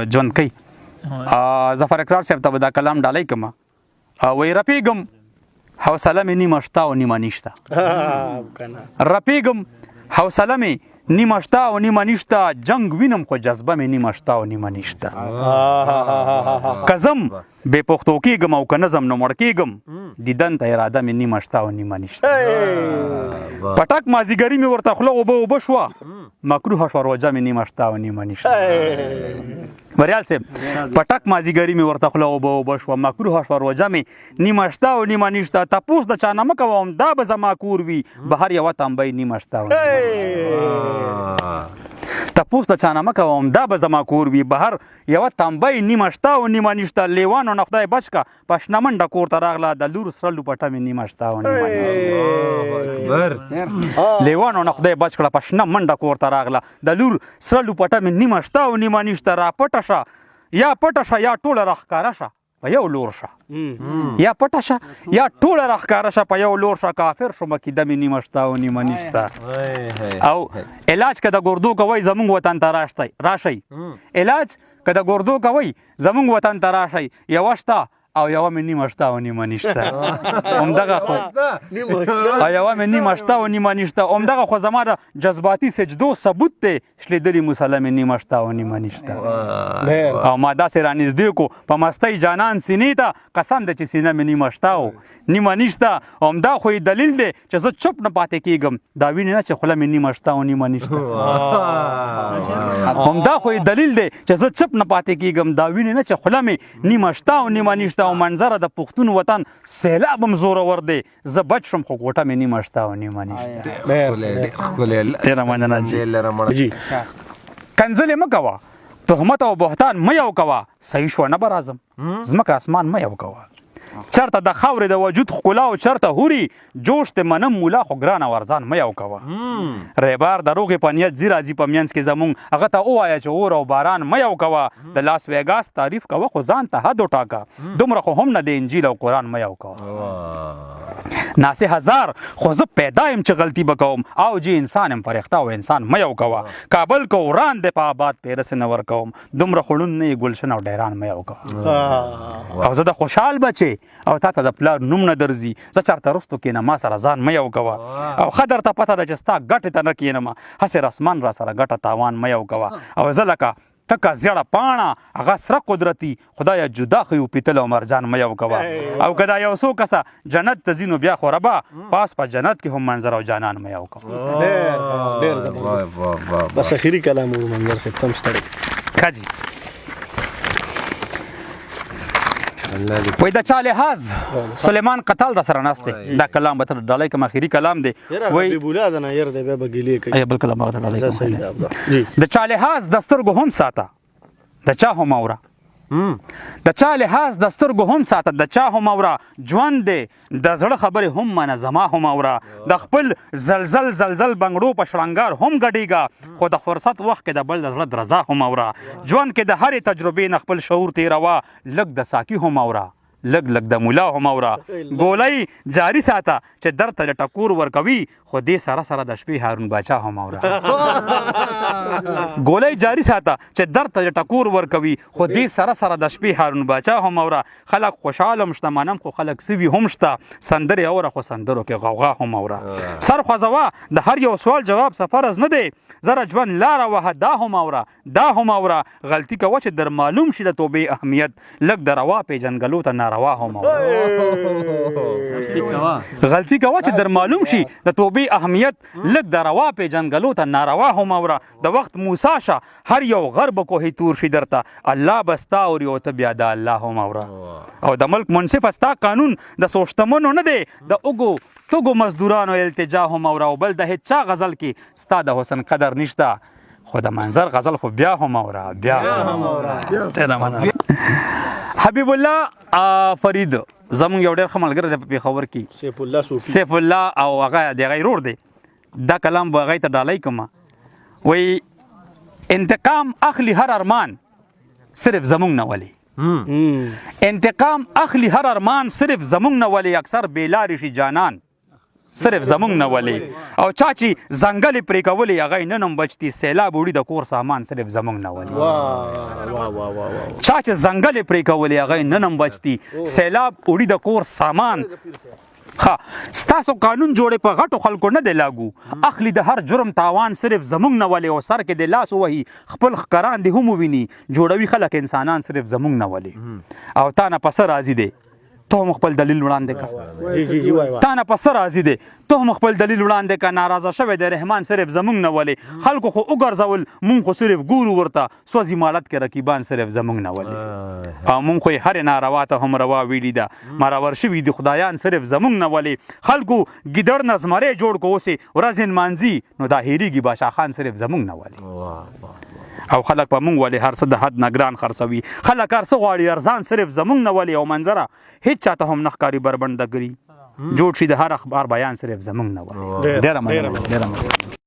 ژوند کوي. ظفر اقرار صاحب ته به دا کلام ډالۍ کوم. وایي رپېږم حوصله مې نیمه شته او نیمه نشته، رپېږم حوصله مې نیمه شته او نیمه نشته، جنگ وینم خو جذبه مې نیمه شته او نیمه نشته، که ځم بې پښتو کېږم او که نه ځم نو مړ کېږم، دیدن ته اراده مې نیمه شته او نیمه نشته. پټک مازیګری مې ورته خوله اوبه اوبه شوه، مکروه شوه روژه مې نیمه شته او نیمه نشته. بریال صاحب پټک مازیګری مې ورته خوله اوبه اوبه شوه، مکروه شوه روژه مې نیمه شته او نیمه نشته، تپوس د چا نه مه کوه همدا به زما کور وي، بهر یوه تنبۍ نیمه شته او تپوس د چا نه مه کوه همدا به زما کور وي، بهر یوه تنبۍ نیمه شته او نیمه نشته، لیوانو نه خدای بچ که په شنه منډه کور ته راغله، د لور سره لوپټه مې نیمه شته او نیمه نشته، لیوانو نه خدای بچ کړه په شنه منډه کور ته راغله، د لور سره لوپټه مې نیمه شته او نیمه نشته، را پټه شه یا پټه شه یا ټوله راښکاره شه په یو لور شه، یا پټه شه یا ټوله راښکاره شه په یو لور شه، کافر شوم عقیده مې نیمه شته او نیمه نشته. او علاج که د ګردو کوئ زمونږ وطن ته راشئ، علاج که د ګردو کوئ زمونږ وطن ته راشئ، یوه شته او یوه مې نیمه شته او نیمه نشته، همدغه خو او یوه مې نیمه شته او نیمه نشته، همدغه خو زما د جذباتي سجدو ثبوت دی، شلېدلي مصلی مې نیمه شته او نیمه نشته. او ما داسې رانږدې کو په مستۍ جانان سینې ته، قسم دی چې سینه مې نیمه شته او نیمه نشته، همدا خو یې دلیل دی چې زه چوپ نه پاتې کېږم، دا وینې نه چې خوله مې نیمه شته او نیمه نشته، همدا خو یې دلیل دی چې زه چوپ نه پاتې کېږم، دا وینې نه چې خوله مې نیمه شته او نیمه نشته. او منظره د پښتون وطن سیلاب هم زورور دی، زه بچ شوم خو کوټه مې نیمه شته او نیمه نشته. ډېره مننه جي. کنځلې مه کوه، تهمت او بهتان مه یو کوه، صحیح شوه نه به راځم، ځمکه اسمان مه یو کوه، چرته د خاورې د وجود ښکلا او چرته هوري، جوش ته منم مولا خو ګرانه ورځان مه یو کوه، ریبار د روغې په نیت ځي راځي په منځ کې زمونږ، هغه ته ووایه چې اور او باران مه یو کوه، د لاس ویګاس تعریف کوه خو ځان ته حد وټاکه، دومره خو هم نه د انجیل او قرآن مه یو کوه. ناسې هزار خو زه پیدا یم چې غلطي به کوم، او جی انسان یم فرښته او انسان مه یو کوه، کابل که وران دی په آباد پیرس نه ورکوم، دومره خړون نه یې ګلشن او ډیران مه یو کوه. او زه د خوشحال بچی او تا ته د پلار نوم نه درځي، زه چرته رستو کینم ما سره ځان مه یو کوه، او ښه درته پته ده چې ستا ګټې ته نه کینم، هسې رسمن را سره ګټه تاوان مه یو کوه. او زه لکه تکه زیړه پاڼه هغه سره قدرتي خدایه جدا خو یو پیتل او مرجان مه یو کوه. او که دا یو څو کسه جنت ته ځي نو بیا خو ربه پاس په جنت کې هم منظر او جانان مه یو کوه. ډېر ډېر زبردست، بس اخري کلام وو منظر صاحب تم ستړي. ښه جي. وای د چا لحاظ سلیمان قتال را سره ناست دی، دا کلام به ته ډالۍ کوم، اخري کلام دی. وای حبیب الله د نه ير دی بیا به ګیلې کوي. ای بل کلام به ډالۍ کوم. د چا لحاظ د سترګو هم ساته د چا هم اوره، د چا لحاظ د سترګو هم ساته د چا هم اوره، ژوند دی د زړه خبرې هم منه زما هم اوره، د خپل زلزل زلزل بنګړو په شړنګار هم ګډېږه، خو د فرصت وخت کې د بل د زړه درزا هم اوره، ژوند کې د هرې تجربې نه خپل شعور تېروه، لږ د ساکي هم اوره لږ لږ د مولا هم اوره، ګولۍ جاري ساته چې درته د ټکور ورکوي، خو دې سره سره د شپې هارون باچا هم اوره، ګولۍ جاري ساته چې درته د ټکور ورکوي، خو دې سره سره د شپې هارون باچا هم اوره، خلک خوشحاله هم شته منم خو خلک سوي هم شته، سندرې اوره خو سندرو کې غوغا هم اوره، سر خوځوه د هر یو سوال جواب څه فرض نه دی، زره ژوند لاره وهه دا هم اوره دا هم اوره، غلطي کوه چې در معلوم شي د توبې اهمیت، لږ د روا پېژندګلو ته ناروا هم اوره، غلطي کوه چې در معلوم شي د توبې اهمیت، لږ د روا پېژندګلو ته ناروا هم اوره، د وخت موسی شه هر یو غرب کوهی تور شي درته، الله به ستا اوري او ته بیا د الله هم اوره. او د ملک منصفه ستا قانون د سوشتمنو نه دی، د اوږو تږو مزدورانو التجا هم اوره، او بل د هیچا غزل کې ستا د حسن قدر نشته، خو د منظر غزل خو بیا هم اوره بیا هم اوره. ډېره مننه. حبیب الله فرید زمونږ یو ډېر ښه ملګری دی په پېښور کې، سیف الله صوفي، سیف الله او هغه د هغه ورور دی، دا کلام به هغه ته ډالۍ کوم. وایي انتقام اخلي هر ارمان صرف زمونږ نه ولي، انتقام اخلي هر ارمان صرف زمونږ نه ولي، اکثر بې لارې شي جانان صرف زمونږ نه ولې او چا چې ځنګلې پرې کولې هغه یې نن هم بچ دي، سیلاب وړي د کور سامان صرف زمونږ نه ولې. چا چې ځنګلې پرې کولې هغه یې نن هم بچ دي، سیلاب وړي د کور سامان. ښه ستاسو قانون جوړې په غټو خلکو نه دی لاګو، اخلي د هر جرم تاوان صرف زمونږ نه ولې، او سر کې د لاس وهي خپل ښکران دې هم وویني، جوړوي خلک انسانان صرف زمونږ نه ولې. او تا نه په څه راضي دی ته هم خپل دلیل وړاندې کا. جی جی جی وای وای. تا نه په څه راضي دی ته هم خپل دلیل وړاندې کا، ناراضه شوی دی رحمان صرف زمونږ نه ولې. خلکو خو وګرځول مونږ خو صرف ګورو ورته، سوځي مالت کې رقیبان صرف زمونږ نه ولې. او مونږ خو یې هرې ناروا ته هم روا ویلي ده، مرور شوي دي خدایان صرف زمونږ نه ولې. خلکو ګیدړ نه زمری جوړ کو اوس یې ورځې نمانځي، نو دا هېرېږي بادشاه خان صرف زمونږ نه ولې. او خلک په مونږ ولې هر څه د حد نه ګران خرڅوي، خلک هر څه غواړي ارزان صرف زمونږ نه ولې. او منظره هیڅ چاته هم نه ښکاري بربنډ د ګري، جوړ شي د هر اخبار بیان صرف زمونږ نه ولې. ډېره مننه، ډېره مننه.